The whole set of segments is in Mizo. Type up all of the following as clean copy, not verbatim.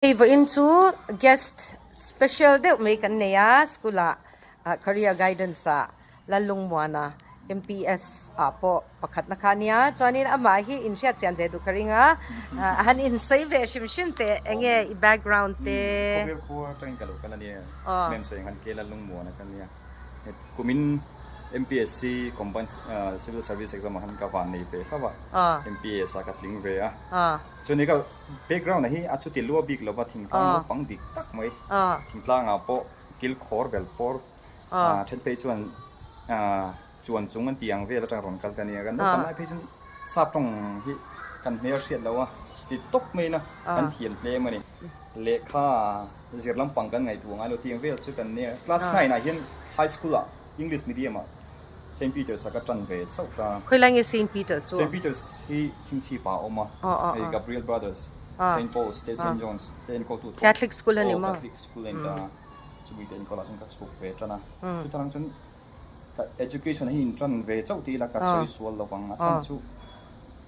Hei vawiin chu guest special deuh mai kan nei a, school ah career guidance ah Lallungmuana MPS ah pawh pakhatna kha a nia, chuanin amah hi inhriat chian ve duh ka ring a, a han insawi ve hrim hrim teh enge i background te. Khawvel khua atangin ka lo kal a nia, mem sawi ang khan ke Lallungmuana ka nia. Kumin MPSC Combined Civil Service Exam ah khan ka van nei ve hlauh a, MPS ah ka tling ve a. Chuan ka background ah hi a chuti lua bik lova thingtlang naupang dik tak mai, thingtlang ah pawh kil khawr bel pawr then phei chuan chuan chung an tih ang vel atang rawn kal ka nia. Kan naupang lai phei chuan sap tawng hi kan hmel hriat lo a, ti tawp mai na kan thiam tlem a ni. Lehkha zir lampang kan ngaihtuah ngai lo tih ang vel chu kan nia. Class 9 ah hian high school ah English medium ah Saint Peters ah ka tan ve chauh ta. Khawilai nge Saint Peters chu? Saint Peters hi Chingchhip ah a awm a, hei Gabriel Brothers, Saint Paul's te Saint John's te enkawltu tho. Catholic school a ni maw? Aw Catholic school a ni ta. Chumi te enkawl ah chuan ka chhuk ve tan a. Chutah chuan ka education hi in tan ve chauh tih ila ka sawi sual lo vang. A chhan chu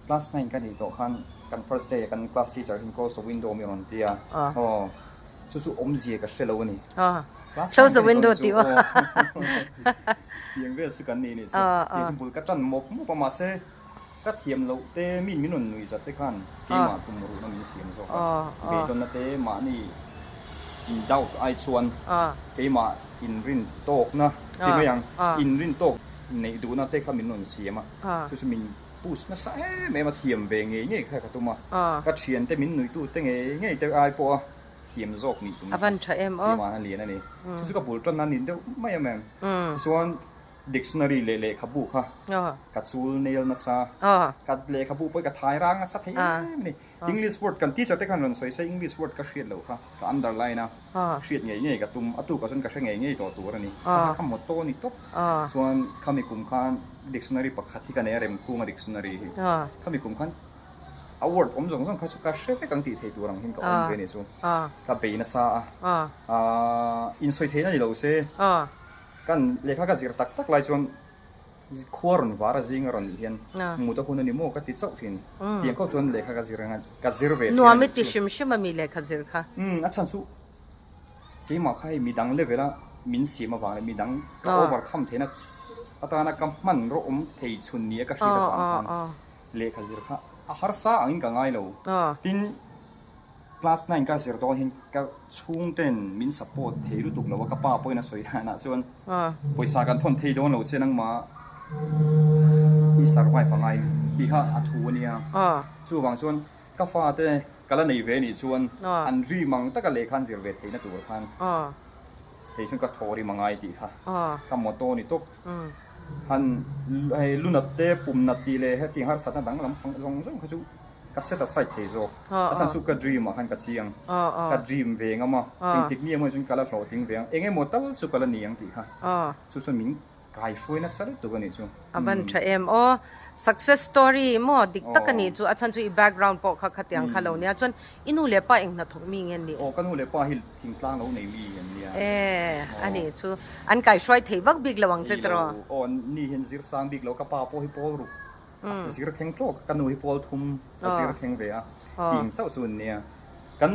class 9 ka nih tawh khan kan first day ah kan class teacher hian close the window mi rawn ti a, aw chu chu awmzia ka hre lo a ni. Close the window tih maw? Tiang vel chu kan ni nih chu. Tiang chu bul ka tan mawp mawp a mahse ka thiam loh te min min rawn nuih zat te khan keimah tum ruhna min siam zawk a. Beidawnna te mahni in doubt ai chuan keimah inrin tawkna ti mai ang inrin tawk neih duhna te kha min rawn siam a chu chu min push nasa em em a thiam ve ngei ngei kha ka tum a ka thian te min nuihtu te ngei ngei te ai pawh a thiam zawk nih tum a van tha em aw keimah a lian a ni chu chu ka bul tan a nin deuh mai em em tichuan Dictionary leh lehkhabu kha ka chul nel nasa ka lehkhabu pawh hi ka thai rang nasa thei em a ni. English word kan teacher te khan rawn sawi se English word ka hriat loh kha ka underline a, hriat ngei ngei ka tum, a tukah chuan ka hre ngei ngei tawh tur a ni. Ka kha motto a ni tawp. Chuan khami kum khan dictionary pakhat hi ka nei a, Remkunga dictionary hi. Khami kum khan a word awm zawng zawng kha chu ka hre vek ang tih thei tur ang hian ka awm ve a ni chu. Ka bei nasa a, insawi theihna ni lo se kan lehkha ka zir tak tak lai chuan Khua rawn var a zing a rawn nih hian mut a hun a ni maw ka ti chauh thin. Tiang kho chuan lehkha ka zir anga ka zir ve thin a Nuam i ti hrim hrim a mi lehkha zir kha? Umm a chhan chu keimah kha hei midang level a min siam avang leh midang ka overcome theihna atana ka hmanraw awm thei chhun ni a ka hriat avang khan lehkha zir kha a harsa angin ka ngai lo. Tin. Class 9 ka zir dawn hian ka chhungten min support thei lutuk lo a, ka pa pawhin a sawi danah chuan pawisa kan thawn thei dawn lo che nangmah i survive a ngai tih kha a thu a nia. Chuvang chuan ka fate ka la nei ve nih chuan an dream ang taka lehkha an zir ve theihna tur khan hei chuan ka thaw rim a ngai tih kha ka motto a ni tawp. Han hei lunat te pumnat tih leh hetiang harsatna danglam zawng zawng kha chu Ka set aside thei zawk. A chhan chu ka dream ah khan ka chiang. Ka dream ve ngam a, engtik ni emaw chuan ka la hlawhtling ve ang, eng emaw tal chu ka la ni ang tih kha. Chu chuan min kai hruai nasa lutuk a nih chu. A van tha em aw. Success story maw dik tak a nih chu, a chhan chu i background pawh kha khatiang kha lo nia. Chuan i nu leh pa eng hnathawk mi nge an nih? Aw ka nu leh pa hi thingtlang lo nei mi an nia. E a nih chu. An kai hruai thei vak bik lo ang che tiraw? Aw ni hian zir sang bik lo, ka pa pawh hi pawl ruk. A zir thleng tawk ka nu hi pawl thum a zir thleng ve a ting chauh chu an nia kan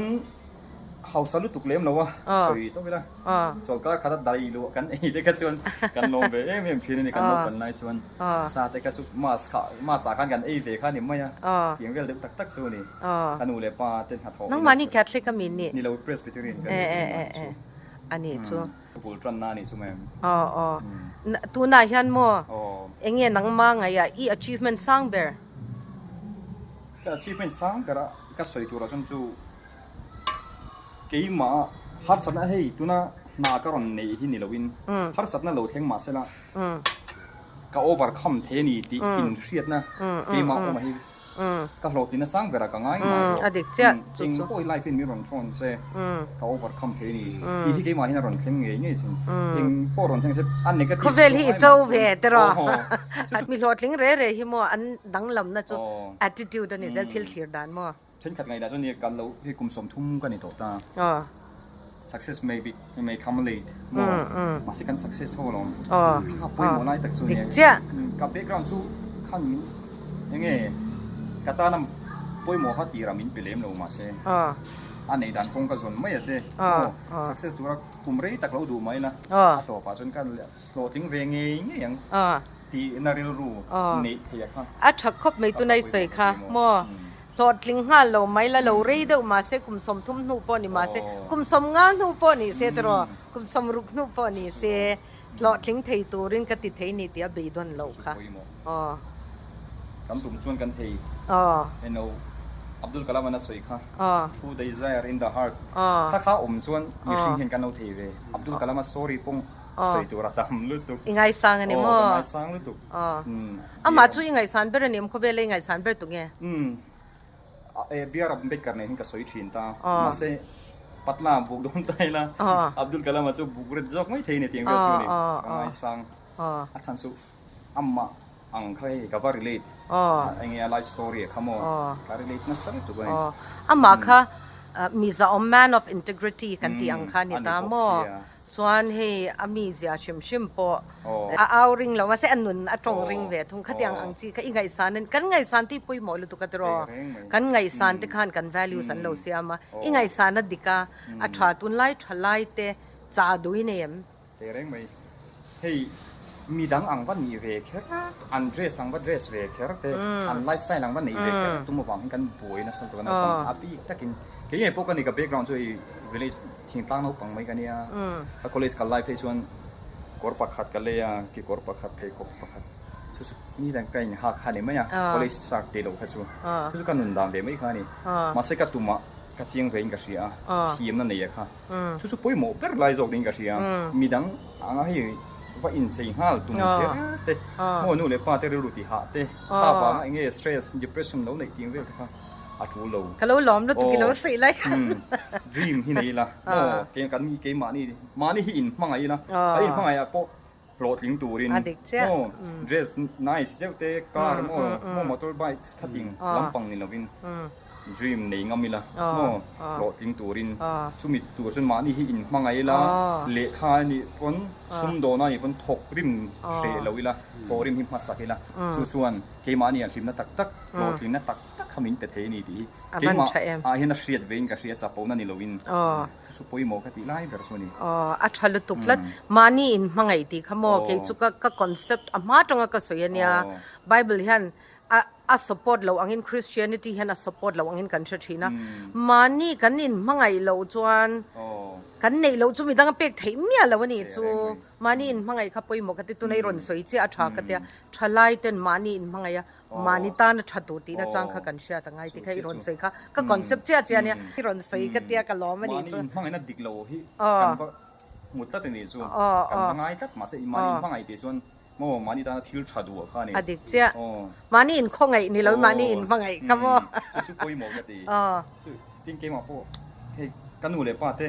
hausa lutuk lem lo a sawi tawk ila chawlhkar khat a dai luah kan ei te kha chuan kan lawm ve em em thin a ni kan naupang lai chuan sa te kha chu mass kha mass ah khan kan ei ve kha a ni mai a tiang vel deuh tak tak chu a ni ka nu leh pa te hnathawh Nangmahni Catholic a mi nih? Ni lo Presbyterian ka ni chu. A nih chu. Bul tan na a nih chu ma'am. Aw aw. Tunah hian maw eng nge nangma ngaihah i achievement sang ber? Ka achievement sang ber a ka sawi turah chuan chu keimah harsatna hei tuna hna ka rawn neih hi ni loin harsatna lo thleng mahse la ka overcome thei a ni tih inhriatna keimah awmah hi Ka hlawhtlin a sang berah ka ngai mah zawk. A dik chiah chu chu. Eng pawh hi life in min rawn thawn che ka overcome thei a ni. Tih hi keimah hian a rawn thleng ngei ngei chin. Eng pawh rawn thleng se a negative Khawvel hi i cho ve te rawh. Mi hlawhtling re re hi maw an danglamna chu attitude a ni zel thil thlir dan maw. Thenkhat ngaihdah chuan nia kan lo hei kum 30 ka ni tawh ta. Success may be may come late maw mahse kan success ho alawm kha kha pawimawh lai tak chu nia ka background chu khan min enge ka tana pawimawh kha tirah min pe lem lo mahse. A nei dan kawng ka zawn mai a te. Maw success tura kum rei tak lo duh mai la. A tawpah chuan ka hlawhtling ve ngei ngei ang tihna rilru neih theih a kha. A tha khawp mai tunai sawi kha maw. Hlawhtling nghal lo mai la lo rei deuh mahse kum 30 hnu pawh ni mahse kum 50 hnu pawh ni se tiraw kum 60 hnu pawh ni se hlawhtling thei turin ka ti thei ni tih a beidawn loh kha. Aw. Kan tum chuan kan thei. Aw. Eno Abdul Kalam an a sawi kha. Aw. True desire in the heart. Aw. Kha kha awm chuan mihring hian kan lo thei ve. Abdul Kalam a story pawng sawi tur a tam lutuk. I ngaisang a ni maw? Aw ka ngaisang lutuk. Aw. Amah chu i ngaihsan ber a ni em? Khawvela i ngaihsan ber tu nge? Umm. BR Ambedkar nen hian ka sawi thin ta. Mahse Patna buk dawn ta ila Abdul Kalam-a chu buk ret zawk mai thei a ni tih ang vel chu a ni. Ka ngaisang. A chhan chu amah ang kha hei ka va relate. Enge a life story a kha maw? Ka relate nasa lutuk a ni. Amah kha mizaawm man of integrity kan tih ang kha a ni ta maw? Chuan hei a mizia hrim hrim pawh a au ring lo mahse a nun a tawng ring ve thung. Khatiang ang chi kha i ngaihsan a ni. Kan ngaihsan te hi pawimawh lutuk a tiraw? Kan ngaihsan te khan kan values an lo siam a. I ngaihsan a dik a, a tha tunlai tha lai te chah duh i nei em? Teh reng mai. Hei midang ang va nih ve kher, an dress ang va dress ve kher te, an lifestyle ang va neih ve kher tum avang hian kan buai nasa lutuk a naupang a bik takin. Kei ngei pawh ka ni ka background chu hei village Thingtlang naupang mai ka nia. Ka college kal lai phei chuan kawr pakhat ka lei a, kekawr pakhat, pheikhawk pakhat chu chu ni dang ka inhak kha a ni mai a, college shirt tih loh kha chu. Chu chu ka nun dan ve mai kha a ni. Mahse ka tumah ka chiang ve in ka hria a, thiamna nei a kha. Chu chu pawimawh ber lai zawk niin ka hria. Midang anga hei va inchei nghal tum kher te, maw nu leh pa te rilru tih hah te, kha vanga enge stress, depression lo neih tih vel te kha. a tul lo. Ka lo lawm lutuk i lo sawi lai khan. Dream hi nei ila maw kei kan kei mahni mahni hi in hmangaih ila kan in hmangaih ah pawh hlawhtling turin maw dress nice deuh te car maw maw motor bikes khating lampang ni lovin dream nei ngam ila maw hlawhtling turin chumi tur chuan mahni hi in hmangaih ila lehkha a nih pawn sumdawna a nih pawn thawk rim hreh lo ila thawh rim hi hmasak ila chu chuan keimahni ah hlimna tak tak hlawhtlinna tak tak kha min pe thei a ni tih hi keimah ah hian a hriat ve in ka hria chapona ni loin chu chu pawimawh ka tih lai ber chu a ni. Aw a tha lutuk tlat mahni in hmangaih tih kha maw kei chu ka ka concept a hma tanga ka sawi a nia bible hian a a support lo angin christianity hian a support lo angin kan hre thin a mahni kan in hmangaih loh chuan kan neih loh chu midang a pek theih miah lo a nih chu mahni in hmangaih kha pawimawh ka ti tuna i rawn sawi chiah a tha ka tia thalai ten mahni in hmangaih a Mahni tana tha tur tihna chang kha kan hriat a ngai tih kha i rawn sawi kha ka concept chiah chiah ania i rawn sawi ka tia ka lawm a nih chu. Mahni inhmangaihna dik lo hi kan va hmu tlat a nih chu kan va ngai tlat mahse mahni inhmangaih tih chuan maw mahni tana thil tha duh kha a ni. A dik chiah. Mahni inkhawngaih ni lo mahni inhmangaih kha maw. Chu chu pawimawh ka ti. Chu tin keimah pawh hei ka nu leh pa te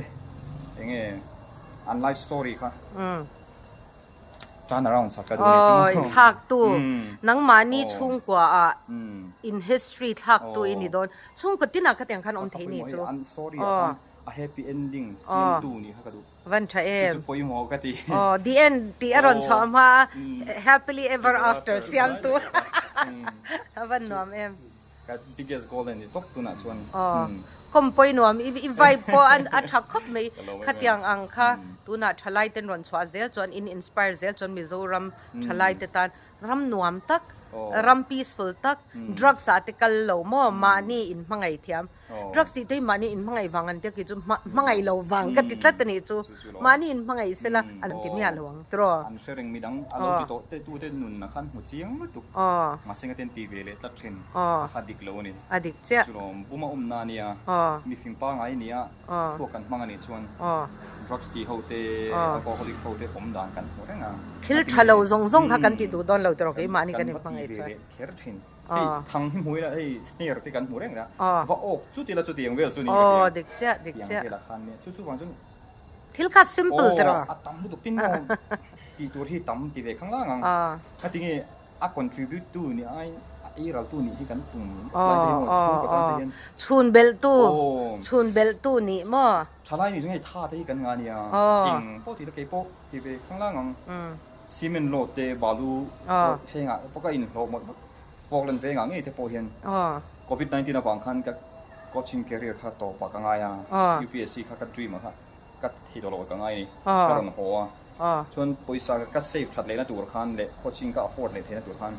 enge an life story kha. Turn around sak ka duh ni chu. Aw, thlak tu. Nangmahni chhungkua ah in history thlak tu i ni dawn. Chhungkaw tinah khatiang khan awm thei ni chu. An story ah khan a happy ending siam tu nih kha ka duh. Van tha em. Chu chu pawimawh ka ti. Aw, the end tih a rawn chhuah hma a happily ever after siam tu. A van nuam em. Ka biggest goal a ni tawp tunah chuan. Aw, kawmpawi nuam i vibe pawh a tha khawp mai. Khatiang ang kha tunah thalai ten rawn chhuah zel chuan in inspire zel chuan Mizoram thalai te tan ram nuam tak, ram peaceful tak, drugs ah te kal lo maw mahni in hmangaih thiam. Drugs tih te hi mahni in hmangaih vang an tia kei chu hmangaih lo vang ka ti tlat a nih chu. Mahni in hmangaih sela an ti miah lo ang tiraw. An hre reng midang a lo ti tawh te tute nun a khan hmu chiang lutuk. Mahse nga ten ti ve leh tlat thin a kha dik lo a ni. A dik chiah. Chulawm buma awmna a nia, mi fing pangai a nia, thluak kan hmang a nih chuan drugs ti ho te, alcoholic ho te awm dan kan hmu reng a. Thil tha lo zawng zawng kha kan ti duh dawn lo tiraw keimahni kan inhmangaih chuan. Kan va ti ve leh kher thin. Hei thang hi hmu ila hei snare te kan hmu reng a, va awk chuti la chutiang vel chu ni ka hria. Aw dik chiah dik chiah. Tiang velah khan nia chu chu vang chuan Thil kha simple tiraw. Aw a tam lutuk tin maw tih tur hi tam ti ve khang lang ang. Ka ti nge a contribute tu ni ai a ei ral tu nih hi kan tum lai te hi maw chhungkaw tan te hian. Chhun belh tu chhun belh tu nih maw. Thalai nih chu hei tha te hi kan nga nia eng pawh ti la kei pawh ti ve khang lang ang. Cement load te balu hengah pawh ka inhlawh mawlh mawlh Falkland vengah ngei te pawh hian Covid 19 avang khan ka. Coaching career kha tawpah ka ngai a, UPSC kha ka dream ah kha ka thei tawh loh ka ngai a ni. Ka rawn haw a, chuan pawisa ka save that lehna tur khan leh coaching ka afford leh theihna tur khan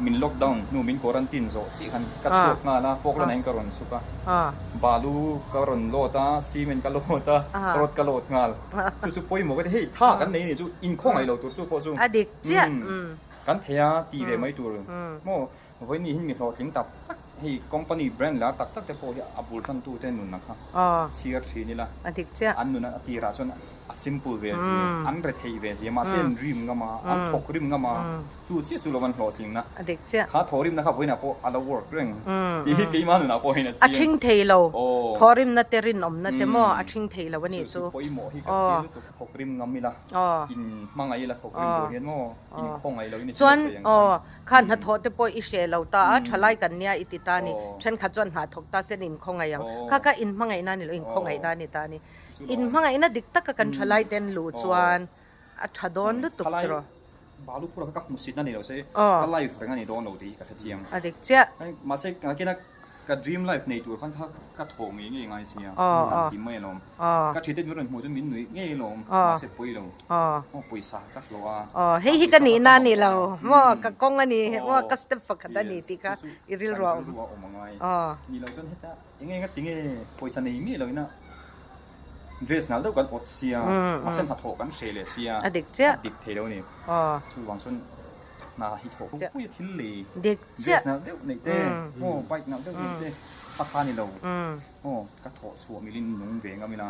min lockdown hnu min quarantine zawh chiah khan ka chhuak nghal a, Falkland ah hian ka rawn chhuk a, balu ka rawn load a, cement ka load a, rod ka load nghal. Chu chu pawimawh ka ti, hei tha kan nei a ni chu inkhawng lo tur chu pawh chu kan thei a ti ve mai tur maw. Vawiin hi mi hlawhtling tak tak hei company brand lar tak tak te pawh hi a bul tan tu te nun ang kha chhiar thin ila an nun a tirah chuan a simple ve zia an rethei ve zia mahse an rim ngam a an thawk rim ngam a chu chiah chu lo an hlawhtling na kha thawh rimna kha vawiinah pawh a lo work reng tih hi keimah nunah pawh hian a chiang. A thing thei lo thawh rimna te rinawmna te maw a thing thei lo a nih chu. Chu pawimawh hi ka ti lutuk thawk rim ngam ila in hmangaih ila thawk rim tur hian maw in khawngaih lo in i chhiar sawi ang khan. Kha hnathawh te pawh i hre lo ta a, thalai kan nia i ti ta a ni. Thenkhat chuan hnathawk ta sen inkhawngaih ang. Kha kha inhmangaihna a ni lo, inkhawngaihna a ni ta a ni. Inhmangaihna dik taka kan thalai te an luh chuan a tha dawn lutuk tiraw. Balu phura kha ka hmusit na ni lo se, ka life reng a ni dawn lo tih hi ka hre chiang. A dik chiah. Mahse, kina Ka dream life nei tur khan kha ka thawh ngei ngei ngai sia, han ti mai alawm. Ka thiante min rawn hmuh chu min nuih ngei alawm, mahse pawi lo. Aw pawisa ka hlawh a. Aw hei hi ka nihna a ni lo, maw ka kawng a ni, maw ka step pakhat a ni tih kha i rilru a awm. Kan rilru a awm a ngai. Ni lo chuan heta eng eng a ti nge pawisa nei miah lo ina dress nal deuh kan awt sia, mahse hnathawh kan hreh leh sia, a dik chiah, a dik thei lo a ni. Chuvang chuan hna hi thawh pui a thil lei. Dik Dress nalh deuh neih te, aw bike nalh deuh neih te kha kha ni lo, aw ka thawh chhuah milin nung ve ngam ila,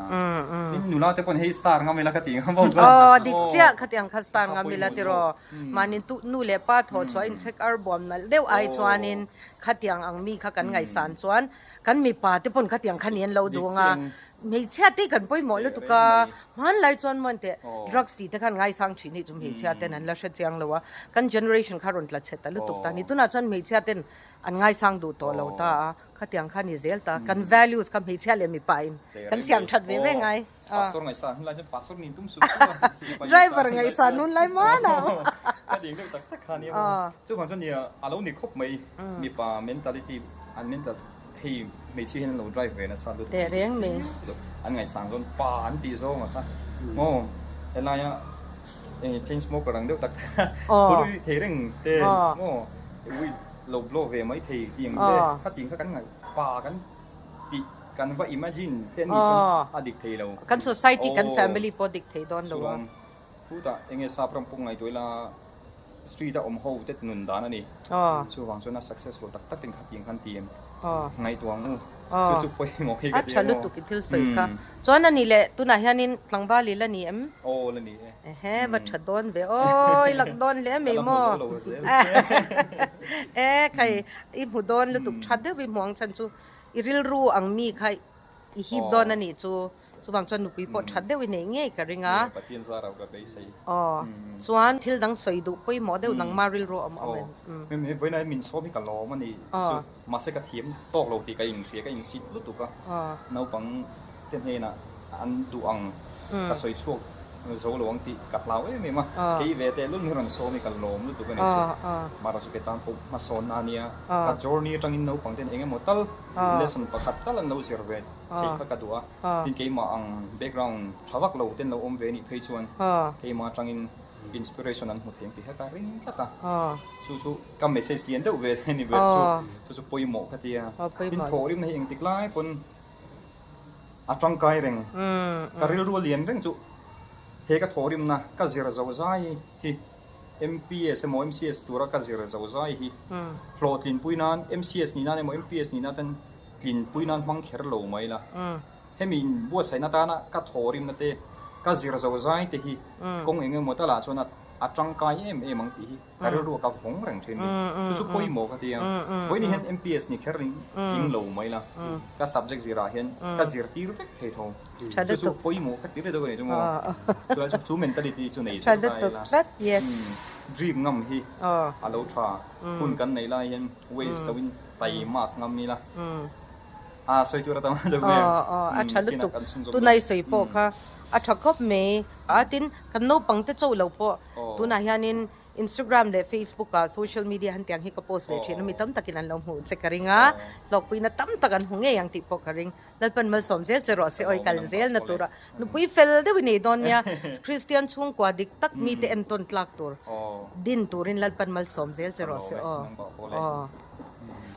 tin nula te pawn hei star ngam ila ka ti ngam bawk a. Aw dik chiah khatiang kha star ngam ila tiraw, mahni tu nu leh pa thawh chhuah in chek ar buam nalh deuh ai chuanin khatiang ang mi kha kan ngaihsan chuan kan mipa te pawn khatiang kha ni an lo duh ang a, Hmeichhia te kan pawimawh lutuk a, hmanlai chuan maw teh drugs tih te khan ngaisang thin hi chu hmeichhia ten an la hre chiang lo a, kan generation kha rawn tla chhe ta lutuk ta ni. Tunah chuan hmeichhia ten an ngaisang duh tawh lo ta a, khatiang kha ni zel ta. Kan values kha hmeichhia leh mipa in kan siam that ve ve ngai. Pastor ngaihsan hun lai chuan pastor nin tum suh suh a, sipai Driver ngaihsan hun lai mana. Ka ding deuh tak tak kha nia maw. Chuvang chuan nia a lo ni khawp mai mipa mentality an mental Hei hmeichhia hian an lo drive ve nasa lutuk Teh reng mai. An ngaihsang chuan pa an tih zawng a kha. Aw helaia eng chain smoker ang deuh tak khawlui thei reng te maw ui lo blow ve mai thei tih ang te kha tih kha kan ngaih pa kan tih kan va imagine te anih chuan a dik thei lo. Kan society kan family pawh dik thei dawn lo a. Chutah enge sap ram pawh ngaihtuah ila street a awm ho te nun dan a ni. Chuvang chuan a successful tak tak in kha tiang khan ti em ngaihtuah ang u. Chu chu pawimawh hi ka ti A tha lutuk i thil sawi kha. Chuan a ni leh tunah hianin tlangval i la ni em? Aw la ni e. Ehe va tha dawn ve aw i lak dawn hle mai maw. Ka la hmu zo lo zel che. E khai i hmu dawn lutuk tha deuh i hmu ang chhan chu i rilru ang mi kha i hip dawn a nih chu. Chuvang chuan nupui pawh that deuh i neih ngei ka ring a. Pathian zar ah ka beisei. Aw. Chuan thil dang sawi duh pawimawh deuh nangmah rilru awm awm em. Aw. Hei vawiin ah min sawm hi ka lawm a ni. Chu mahse ka thiam tawk lo tih ka inhria ka insit lutuk a. Naupang te hnenah an duh ang ka sawi chhuak zo lo ang tih ka hlau em em a. Kei ve teh lul hi rawn sawm hi ka lawm lutuk a ni chu. Mahra chu ke tan pawh hmasawnna a nia. Ka journey atangin naupang ten eng emaw tal lesson pakhat tal an lo zir ve. Theih kha ka duh a, tin keimah ang background tha vak lo ten lo awm ve anih phei chuan keimah atangin inspiration an hmu thei ang tih kha ka ring tlat a, chu chu ka message lian deuh ve a ni ber chu, chu chu pawimawh ka ti a, tin thawhrimna hi engtik lai pawn a tangkai reng, ka rilru a lian reng chu he ka thawhrimna ka zir zo zai hi MPS emaw MCS tura ka zir zo zai hi hlawhtlinpui nan MCS ni nan emaw MPS ni nan ten Tlinpui nan hmang kher lo mai la. Hemi in buatsaihna tana ka thawrimna te, ka zir zo zai te hi kawng eng emaw talah chuan a tangkai em em ang tih hi ka rilru a ka vawng reng thin ni. Chu chu pawimawh ka ti a. Vawiin hian MPS ni kher tling lo mai la. Ka subject zirah hian ka zirtir vek thei tho. Chu chu pawimawh ka ti rih deuh a ni chu maw. Chulai chu chu mentality chu nei zel ta ila. Dream ngam hi a lo tha. Hun kan neih lai hian waste loin Taimak ngam ila a sawi tur atang deuh nge. Aw aw a tha lutuk tunai sawi pawh kha a tha khawp mai a tin kan naupang te chauh lo pawh tunah hianin. Instagram leh Facebook ah social media han tiang hi ka post ve thin a mi tam takin an lo hmuh che ka ring a, hlawkpuina tam tak an hmu ngei ang tih pawh ka ring. Lalpan malsawm zel che rawh se awi kal zel na tura nupui fel deuh i nei dawn nia Kristian chhungkua dik tak mite entawn tlak tur din turin Lalpan malsawm zel che rawh se aw. Aw.